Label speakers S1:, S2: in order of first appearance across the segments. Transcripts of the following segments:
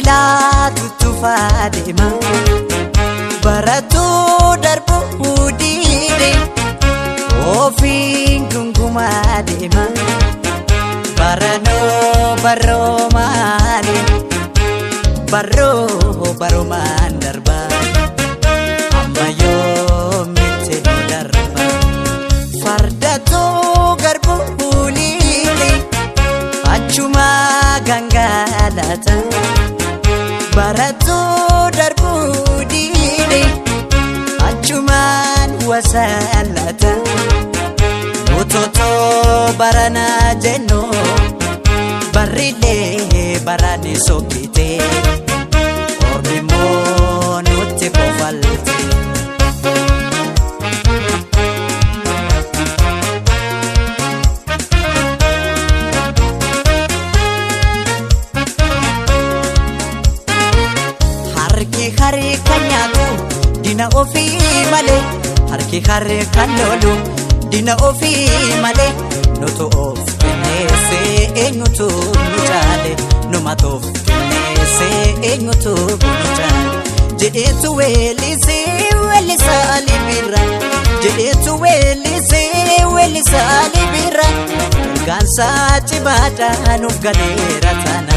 S1: Biilaa tuttuufaa deema baratuu darbuu diide ofiin gungumaa deema baranoo baroomaani baroo barumaan darba amma yoomitti nu darba fardatuu garbuu liite achuma gangalata baratuu darbuu diide achumaan wasalata utotoo baranaa jennu barrilee barani sokkite ormi immoo nutti kofalte. Harki haree kan nyaatu dina ofii malee harki haree kan lolu dina ofii malee nutu of kenneesse eenyutu nu caale numatu of kenneesse eenyutu nu caale jedheetu weellisee weellisaa libira jedheetu weellisee weellisaa libira ergaansaa cimaadhaa nuuf galeera taana.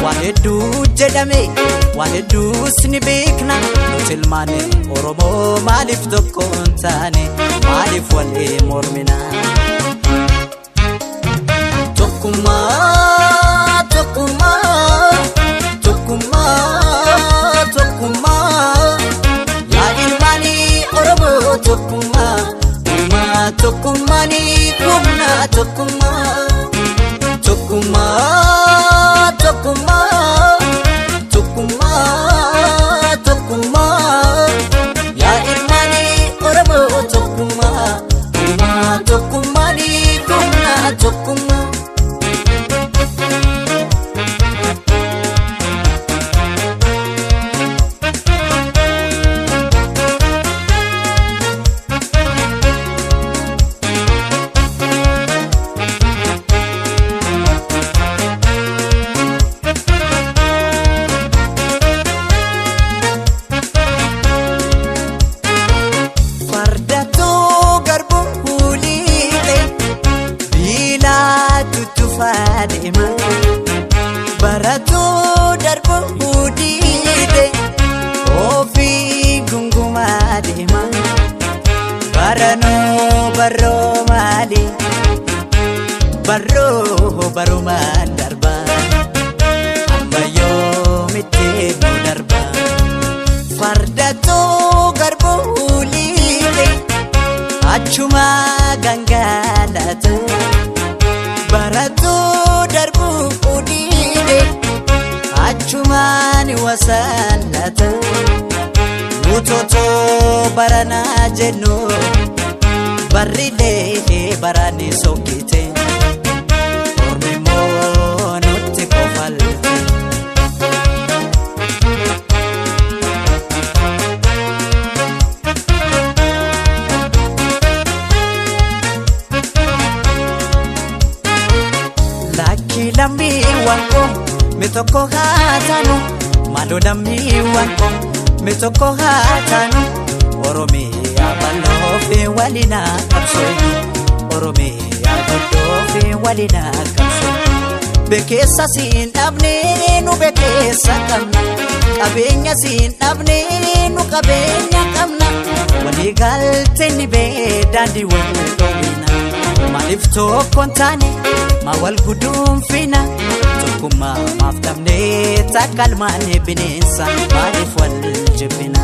S1: Waa hedduu jedhame waa hedduus ni beekna nuti ilmaani Oromoo maaliif tokko hin taane maaliif walii mormina? Tokkummaa tokkummaa tokkummaa tokkummaa yaa ilmaani Oromoo tokkummaa uumaa tokkummaani humna tokkummaa. Tokkummaa tokkummaa tokkummaa tokkummaa yaa ilmaani Oromoo tokkummaa uumaa tokkummaani humna tokkummaa. Fardatuu garbuu liite biilaa tuttuufaa deema baratuu darbuu diide ofii gungumaa deema baranoo baroo maali baroo barumaan darba amma yoomitti nu darba fardatuu garbuu liite achuma gangalata baratuu darbuu diide achumaan wasalata utotoo baranaa jennu barrilee barani sokkite ormi immoo nutti kofalte. Lakki lammiiwwan koo mi tokko haa taanu maaloo lammiiwwan koo mi tokko haa taanu Oromiyaa bal'oo fi waliin haa qabsoofnu Oromiyaa guddoo fi waliin haa qabsoofnu Bekeessa siin dhabne nu bekeessa qabna qabeenya siin dhabne nu qabeenya qabna walii galtee ni bee daandii wal dhoowwina. Maaliif tokko hin taane maa wal guduunfina tokkummaa maaf dhabne takka ilmaan bineensa maaliif wal jibbina?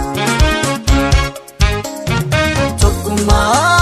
S1: Tokkummaa.